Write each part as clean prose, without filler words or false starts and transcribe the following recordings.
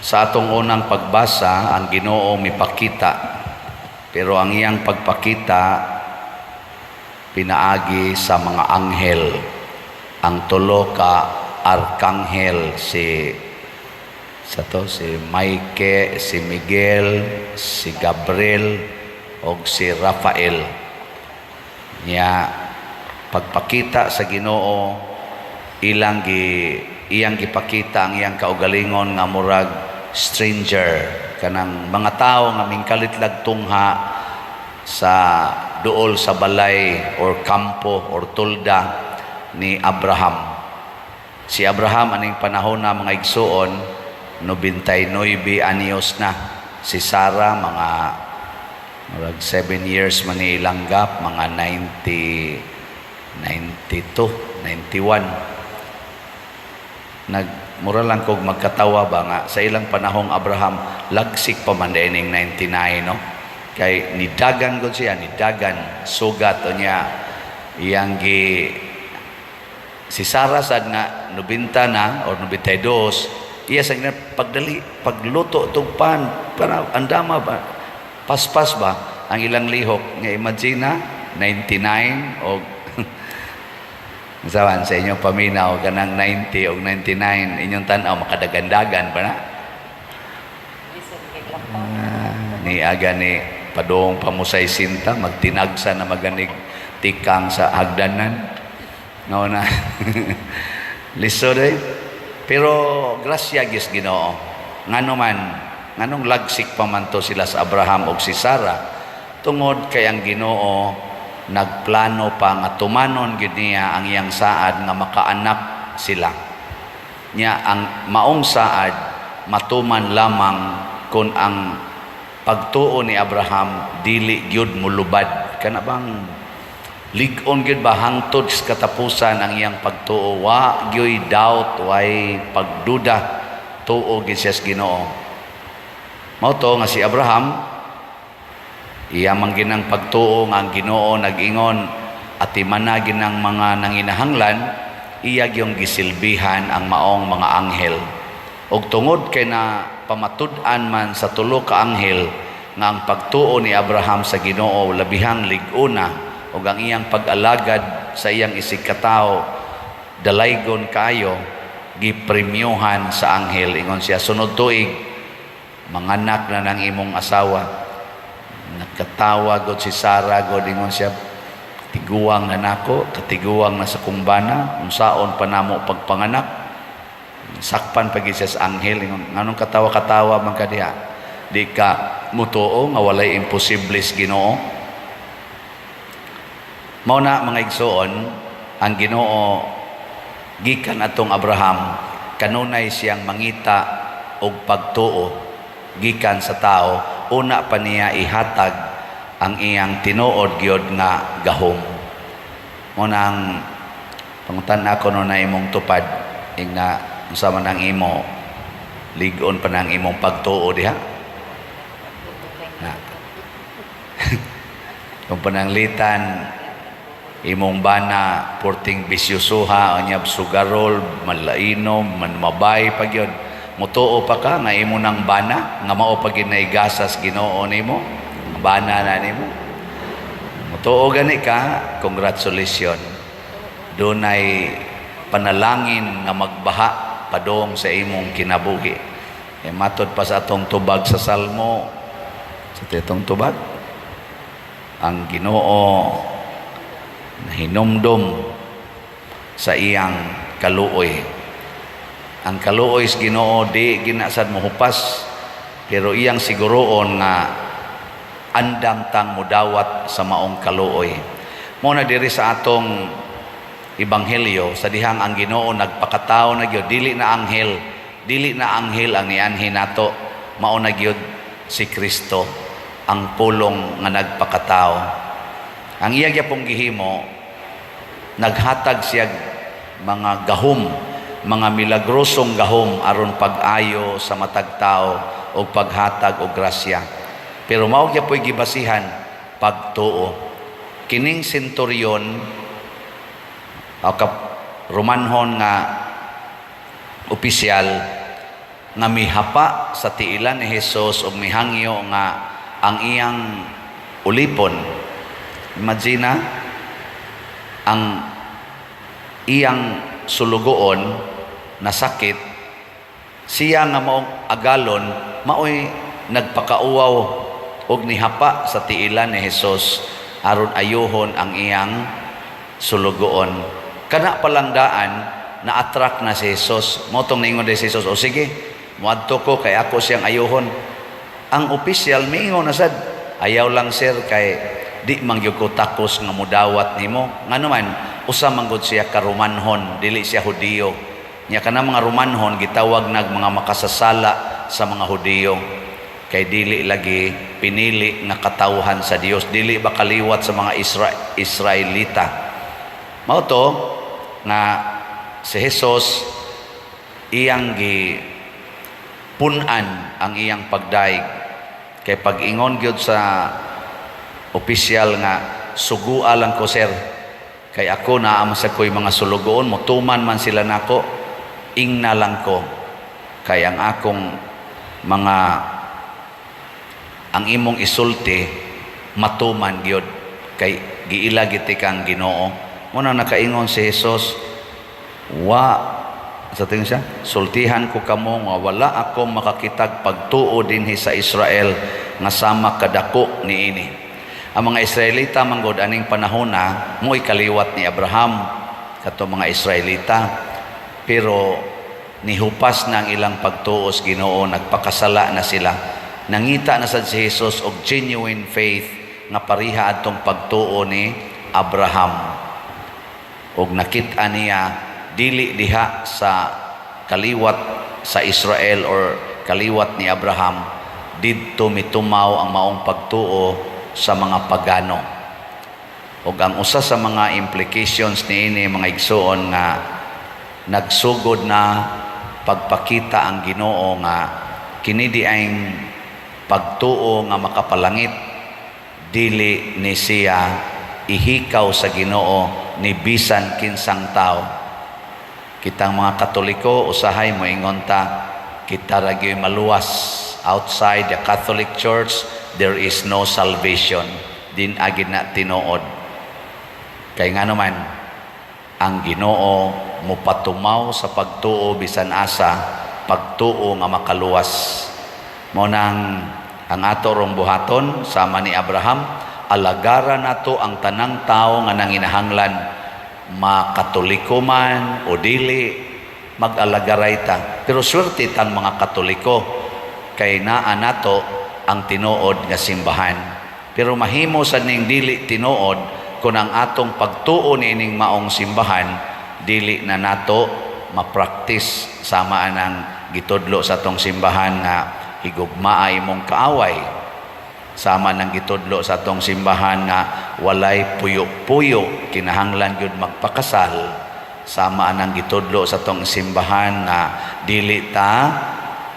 Sa atong unang pagbasa, ang Ginoo mipakita. Pero ang iyang pagpakita pinaagi sa mga anghel. Ang tulo ka arkanghel, si sa to si Mike, si Miguel, si Gabriel og si Rafael. Nya pagpakita sa Ginoo, ilang gi iyang gipakita ang iyang kaugalingon nga murag stranger, kanang mga tao nga mingkalit lag tungha sa duol sa balay or kampo or tolda ni Abraham. Si Abraham aning panahon na, mga igsuon, 99 anyos na. Si Sarah, mga murag 7 years man ni ilang gap, mga 90, 92, 91. Nag mura lang kog magkatawa ba nga sa ilang panahong Abraham, lagsik pa man ning 99, no? Kay nidagan gud siya, nidagan sugat o niya iyang gi si Sarah sad nga 90 na or 92, iya sa gina pagdali pagluto tug pan para andama ba, paspas ba ang ilang lihok. Nga imagine na 99 og sawan sa inyong paminaw, kanang 90 og 99, inyong tan-aw makadagandagan pa na. Ah, ni aga ni padung pamusay sinta, magtinagsa na maganig tikang sa hagdanan, no na lisod eh. Pero grasya gyud Ginoo. Ngano man, nganong lagsik pa man to sila sa Abraham og si Sarah? Tungod kay ang Ginoo nagplano pa nga tumanon gyud niya ang iyang saad nga makaanak sila. Nya ang maong saad matuman lamang kung ang pagtuo ni Abraham dili gyud mulubad, kana bang lig-on gyud ba hangtod sa katapusan ang iyang pagtuo, wa gyud doubt, way pagduda, tuo gyud siya sa Ginoo. Mao to nga si Abraham, iya man ginang pagtuo nga ang Ginoo nag-ingon atimana ginang mga nanginahanglan, iya gyung gisilbihan ang maong mga anghel. Ug tungod kay na pamatud-an man sa tulo ka anghel nga ang pagtuo ni Abraham sa Ginoo labihang lig-ona ug ang iyang pag-alagad sa iyang isig katawo dalaygon kaayo, gipremyohan sa anghel. Ingon siya, "Sunod tuig manganak na ng imong asawa." Nakatawa god si Sarah god. Ingon siya, "Tiguang na nako, katiguang na sa kong bana, unsaon pa namo pagpanganak?" Sakpan pagi siya sa anghel. Ingon, "Nganong katawa-katawa man ka diha? Di ka mutuo nga walay imposible sa Ginoo?" Mao na, mga igsuon, ang Ginoo gikan atong Abraham, kanunay siyang mangita og pagtuo gikan sa tao una pa niya ihatag ang iyang tinuod gyud nga gahom. Mao nang pangutan ako no na imong tupad, ingna unsa man ang imo, lig-on pa na ang imong pagtuo diha na kung pananglitan imong bana porting bisyusuha, unyab sugarol, malainom, manmabay pa gyud, mutuo pa ka nga imo nang bana nga mao pa gyud naigasas Ginoo nimo, bana na nimo? Mutuo gani ka, congratulations, dunay panalangin nga magbaha padong sa imong kinabuhi. Eh, matod pa sa atong tubag sa Salmo, sa itong tubag, ang Ginoo nahinumdom sa iyang kaluoy. Ang kaluoy sa Ginoo di ginasad mohupas, pero iyang siguroon nga andam tang mudawat sa maong kaluoy. Mo na diri sa atong ebanghelyo, sa dihang ang Ginoo nagpakatao na gyud, dili na anghel, dili na anghel ang nianhi nato, mao na gyud si Kristo, ang Pulong nga nagpakatao. Ang iya gyapong gihimo, naghatag siya mga gahom, mga milagrosong gahom aron pag-ayo sa matag tao o paghatag og grasya. Pero mao gyapoy gibasihan, pagtuo. Kining senturyon o kap Romanhon nga opisyal nga mihapa sa tiilan ni Jesus ug mihangyo nga ang iyang ulipon. Imagine na, ang iyang sulugoon nasakit, siya nga maong agalon maoy nagpakauwaw og nihapa sa tiilan ni Jesus aron ayuhon ang iyang sulugoon. Kana palang daan na-attract na si Jesus. Mao tong niingon si Jesus, "O sige, muadto ko kay ako siyang ayuhon." Ang opisyal miingon na sad, "Ayaw lang, sir, kay di man gyud ko takos nga mudawat nimo." Ngano man, usa man gud siya ka Romanhon, dili siya Hudiyo. Nya kana mga Romanhon gitawag nag mga makasasala sa mga Hudiyo. Kay dili lagi pinili nga katawhan sa Dios, dili ba kaliwat sa mga Israelita. Mao to nga si Jesus iyang gi pun-an ang iyang pagdaig, kay pag-ingon gyud sa opisyal nga, "Sugua lang ko, sir, kay ako naa man sa ko'y mga sulugoon, motuman man sila nako. Ingna lang ko kay ang akong mga, ang imong isulti matuman gyud kay giila giti kang Ginoo." Mao na nakaingon si Jesus, "Wa sa tingin siya, sultihan ko kamo nga wala ako makakitag pagtuo dinhi sa Israel nga sama kadako niini." Ang mga Israelita manggod aning panahona mo'y kaliwat ni Abraham kato mga Israelita, pero nihupas na ang ilang pagtuo sa Ginoo, nagpakasala na sila. Nangita na sad si Jesus og genuine faith nga pareha adtong pagtuo ni Abraham, og nakit-a niya dili diha sa kaliwat sa Israel or kaliwat ni Abraham didto mitumaw ang maong pagtuo, sa mga pagano. Ug ang usa sa mga implications niini, mga igsuon, nga nagsugod na pagpakita ang Ginoo nga kini diayng pagtuo nga makapalangit, dili ni siya ihikaw sa Ginoo ni bisan kinsang tao. Kitang mga Katoliko usahay moingon ta, kita ra gyud maluwas. Outside the Catholic Church there is no salvation. Din agid na tinuod, kay ngano man, ang Ginoo mopatumaw sa pagtuo bisan asa, pagtuo nga makaluwas. Mao nang ang ato rong buhaton sama ni Abraham, alagara nato ang tanang tao nga nanginahanglan, makatoliko man o dili, mag-alagaray ta. Pero swerte tang mga Katoliko kay naa nato ang tinuod nga simbahan. Pero mahimo sa ning dili tinuod kung ang atong pagtuo niining maong simbahan dili na nato ma-practice, sama anang gitudlo sa atong simbahan nga higugmaa imong kaaway, sama ng gitudlo sa atong simbahan nga walay puyo-puyo, kinahanglan gyud magpakasal, sama nang gitudlo sa atong simbahan nga dili ta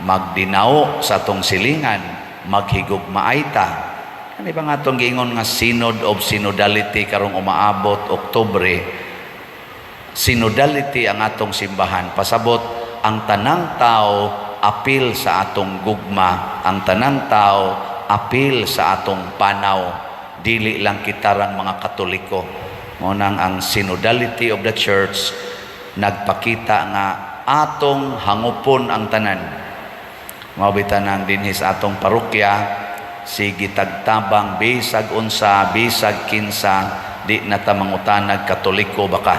magdinaw sa atong silingan, maghigugmaay ta. Ano ba nga atong giingon nga Synod of Synodality karong umaabot Oktubre? Synodality ang atong simbahan. Pasabot, ang tanang tao apil sa atong gugma, ang tanang tao apil sa atong panaw, dili lang kitarang mga Katoliko. Mao nang ang synodality of the church nagpakita nga atong hangupon ang tanan. Mao bitaw nang dinhi sa atong parokya sige tagtabang bisag unsa, bisag kinsa, di na ta mangutanag Katoliko ba ka,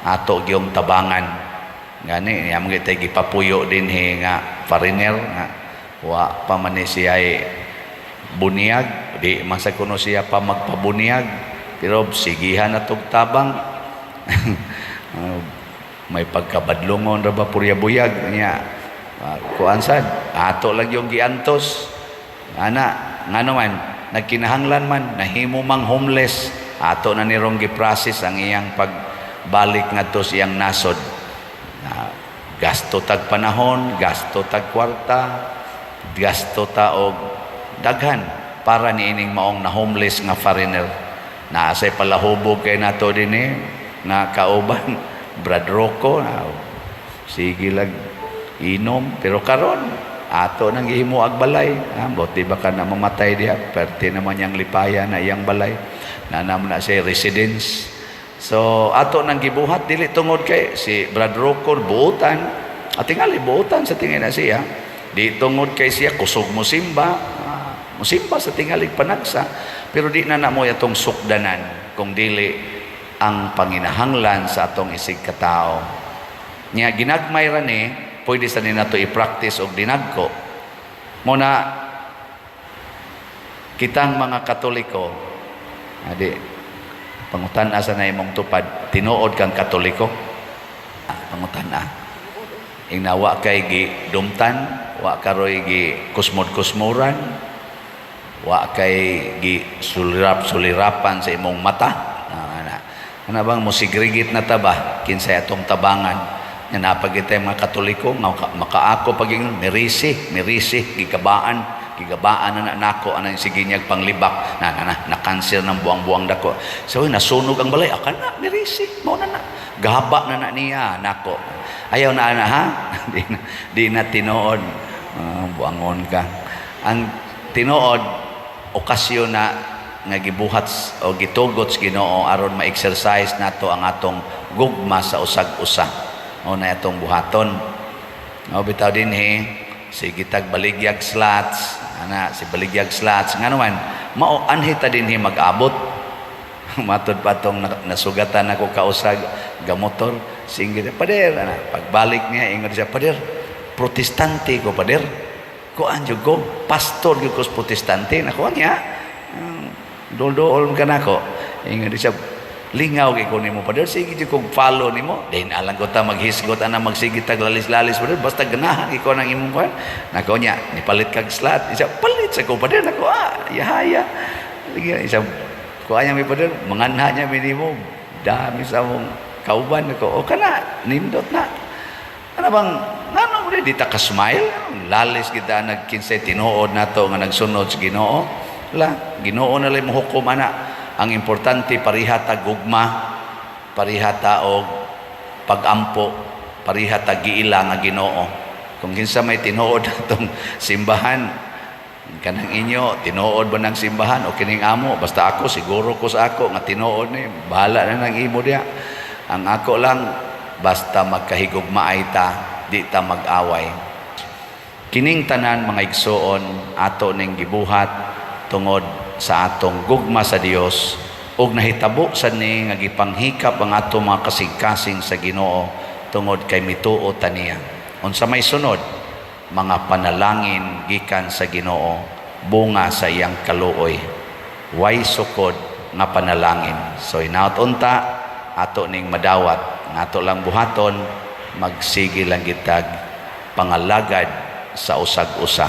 ato gyung tabangan. Gani niya mga tay gipapuyo dinhi nga foreigner nga wa pa man ni siya bunyag, di man sa kuno siya pa magpabuniyag, pero sigihan na tog tabang. May pagkabadlungon ra ba, purya buyag niya. Kuan sad ato lang yung giantos ana, ngano man nagkinahanglan man nahimo mang homeless, ato na nirong gi-process ang iyang pagbalik ngadto sa iyang nasod. Na gasto tag panahon, gasto tag kwarta, gasto ta og daghan para niining maong na homeless nga foreigner. Naa say palahubog kay nato dinhi nga kauban, Brad Rocco na sige lag. Inom, pero karon ato nang gihimuag balay. Ah, buti ba ka na mamatay diha, perte naman niyang lipaya na iyang balay. Nanam na siya residence. So ato nang gibuhat dili tungod kay si Brad Rocco buutan, at tingali buutan sa tingin na siya. Di tungod kay siya kusog mo simba, ah, musimba sa tingalig panagsa, pero di na namo atong sukdanan kung dili ang panginahanglan sa atong isig katao. Nya ginagmay ra ni, pwede sa ni nato i-practice og dinagko. Muna kitang mga Katoliko, adi pangutan-a sa na imong tupad, tinuod kang Katoliko? Ah, pangutan-a. Ingna wa kay gi dumtan, wa karoy gi kusmod-kusmuran, wa kay gi sulirap-sulirapan sa imong mata. Ah, ana. Ana bang musigrigit na ta ba kinsay atong tabangan? Nga napagitay mga Katoliko nga makaako pag mirisi, mirisi gigabaan, gigabaan na nako anang sige niyag panglibak na na na, na cancer ng buang-buang dako. So nasunog ang balay, akan na mirisi, mao na na. Gaba na na niya nako. Ayaw na ana ha? Di na, di na tinuod. Buangon ka. Ang tinuod okasyon na nga gibuhat o gitugot sa Ginoo aron ma-exercise nato ang atong gugma sa usag-usa. O na atong buhaton. O bitaw dinhi si gitag baligyag slots, ana si baligyag slots ngano man mao anhi ta dinhi mag-abot. Matod pa tong nasugatan ako kausag gamotor singgit, "Pader," ana. Pagbalik niya, ingon siya, "Pader, Protestante ko, pader. Kuan jud ko, pastor jud ko sa Protestante." Nakuha niya, dol-dool ka nako. Ingon siya, "Lingaw kay ko nimo, pader, sige jud kog follow nimo. Din alang ko ta maghisgot ana, magsige tag lalis-lalis, pader, basta ganahan ikaw nang imong kuan." Nako niya, "Nipalit kag slot." Isa, "Palit sa ko, pader." Nako, ah, yahaya. Sige, isa kuan niya mi, pader, manganha niya minimo. Dami sa mong kauban nako. O kana, nindot na. Ano bang ngano mo di ta ka smile? Lalis kita nagkinsay tinuod nato nga nagsunod sa Ginoo. La, Ginoo na lang mohukom ana. Ang importante, pareha ta gugma, pareha ta og pagampo, pareha ta giila nga Ginoo. Kung kinsa may tinuod atong simbahan, kanang inyo, tinuod ba ng simbahan o kining amo, basta ako, siguro ko sa ako nga tinuod ni, bahala na ng imo diya. Ang ako lang, basta magkahigugmaay ta, di ta mag-away. Kining tanan, mga igsoon, ato ning gibuhat tungod sa atong gugma sa Dios ug nahitabo sa ni nga gipanghikap ang atong mga kasing-kasing sa Ginoo tungod kay mituo ta niya. Unsa may sunod? Mga panalangin gikan sa Ginoo, bunga sa iyang kaluoy. Way sukod nga panalangin. So inaot unta ato ning madawat, nga ato lang buhaton, magsige lang gitag pangalagad sa usag-usa.